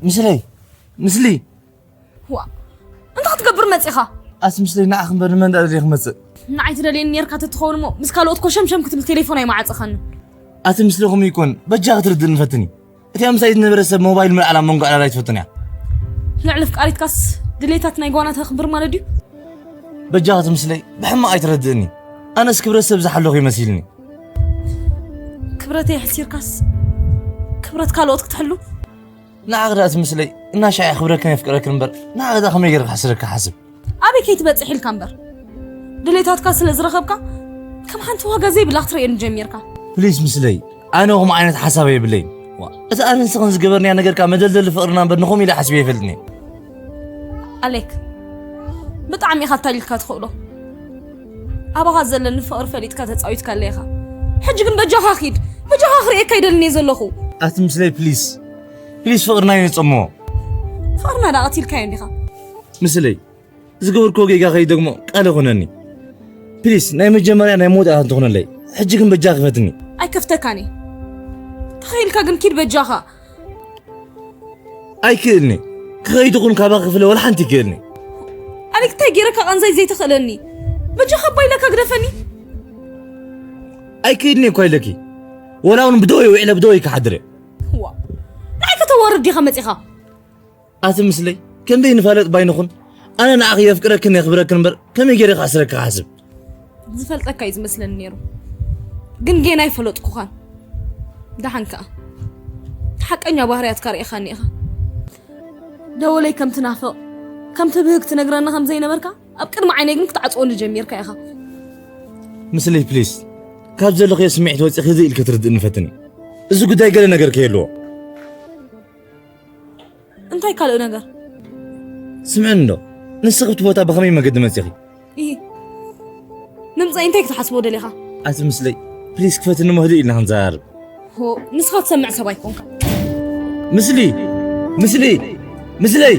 ምስለይ፣ ምስሊ። ዋ፣ እንታይ ክትገብር መጺኻ? ኣቲ ምስለይ፣ ንዓኺ እምበር ንመን ደኣ ደልየ ክመጽእ? ንዓይ ትደልየኒ ኔርካ ተትኸውን እሞ ምስ ካልኦት ኮሸምሸም ክትብል ቴሌፎን ኣይመዓጸኻን። ኣቲ ምስሊ፣ ከምኡ ይኮን፣ በጃ ክትርድእኒ ፈትኒ። እቲኣ ምሳይ ዝነበረ ሰብ ሞባይል ምልዓል ኣብ መንጎ ዕላል ኣይትፈቱን እያ። ልዕሊ ፍቃሪትካስ ድሌታት ናይ ጓና ተኽብር ማለት ድዩ? በጃ ኣቲ ምስለይ፣ ብሕማቕ ኣይትረድእኒ። ኣነስ ክብረት ሰብ ዝሓለኹ ይመሲልኒ። ክብረተይ ሕሲርካስ ክብረት ካልኦት ክትሕሉ? ንዓኺ ደኣ ኣቲ ምስለይ፣ እናሻዕ ክብረክን የፍቅረክን እምበር፣ ንዓኺ ደኣ ከመይ ገይረ ክሕስረካ ሓስብ? ኣበይ ከይትበጽሕ ኢልካ እምበር፣ ድሌታትካ ስለ ዝረኸብካ ከም ሓንቲ ዋጋ ዘይብላ ክትርእየኒ ጀሚርካ። ፕሊስ ምስለይ፣ ኣነ ከምኡ ዓይነት ሓሳብ የብለይን። ዋ፣ እቲ ኣነ ንስኽን ዝገበርናዮ ነገርካ መደልደሊ ፍቕርና እምበር ንኸምኡ ኢለ ሓስበ ይፈልጥኒ። ኣሌክ፣ ብጣዕሚ ኢኻ ኣታሊልካ ትኽእሎ። ኣባኻ ዘለኒ ፍቕሪ ፈሊጥካ ተጻዊትካለ ኢኻ። ሕጂ ግን በጃኻ ኪድ፣ በጃኻ ክርእየካ ይደልን እየ ዘለኹ። ኣቲ ምስለይ ፕሊስ፣ ፕሊስ ፍቕርና ይንጸሞ። ፍቕርና ዳ ቀቲልካዮ እንዲኻ። ምስለይ፣ ዝገበርክዎ ጌጋ ከይደግሞ ቃል ይኹነኒ። ፕሊስ፣ ናይ መጀመርያ ናይ መወዳእታ እንትኹነለይ። ሕጂ ግን በጃ ክፈትኒ። ኣይከፍተካን እየ። ተኸኢልካ ግን ኪድ በጃኻ። ኣይክእልኒ። ክኸይድ ይኹን ካባኺ ክፍለ ወላ ሓንቲ ይክእልኒ። ኣሌክ፣ እንታይ ገይረካ ቃንዛይ ዘይትኽእለኒ? በጃኻ እባ ኢለካ ግደፈኒ። ኣይክእልኒ እኳ ኢለኪ። ወላ እውን ብደወይ ውዒለ ብደወይ ክሓድረ። ዋ፣ ንዓይ ከተዋርድ ዲኻ መጺኻ? ኣቲ ምስለይ፣ ከመይ ንፋለጥ ባይንኹን፣ ኣነ ንዓኺ የፍቅረክን የኽብረክን እምበር፣ ከመይ ገይረ ክኣስረካ ክሓስብ? ዝፈልጠካ እዩ ዝመስለኒ ነይሩ፣ ግን ጌና ኣይፈለጥኩኻን። ደሓን ከኣ፣ እቲ ሓቀኛ ባህርያትካ ርኢኻኒ ኢኻ። ደወለይ ከም ትናፍቕ፣ ከም ትብህግ ትነግረኒ ከም ዘይነበርካ፣ ኣብ ቅድሚ ዓይነይ ግን ክትዓጽወኒ ጀሚርካ ኢኻ። ምስለይ ፕሊስ፣ ካብ ዘለኽዮ ስምዒት ወፂኺ ህዝእ ኢልኪ ትርድእኒ ፈትኒ። እዚ ጉዳይ ገለ ነገር ከየልዎ። እንታይ ካልእ ነገር? ስምዕኒ እንዶ፣ ንስኺ ኣብቲ ቦታ ብኸመይ መገዲ መፂኺ? ይሂ፣ ምምፀይ እንታይ ክትሓስቦ ደሊኻ? ኣቲ ምስለይ፣ ፕሊስ ክፈትኒ እሞ ህድእ ኢልና ክንዘራረብ። ሆ፣ ንስኻ ትሰምዕ ሰብ ኣይኮንካ። ምስሊ፣ ምስሊ፣ ምስለይ።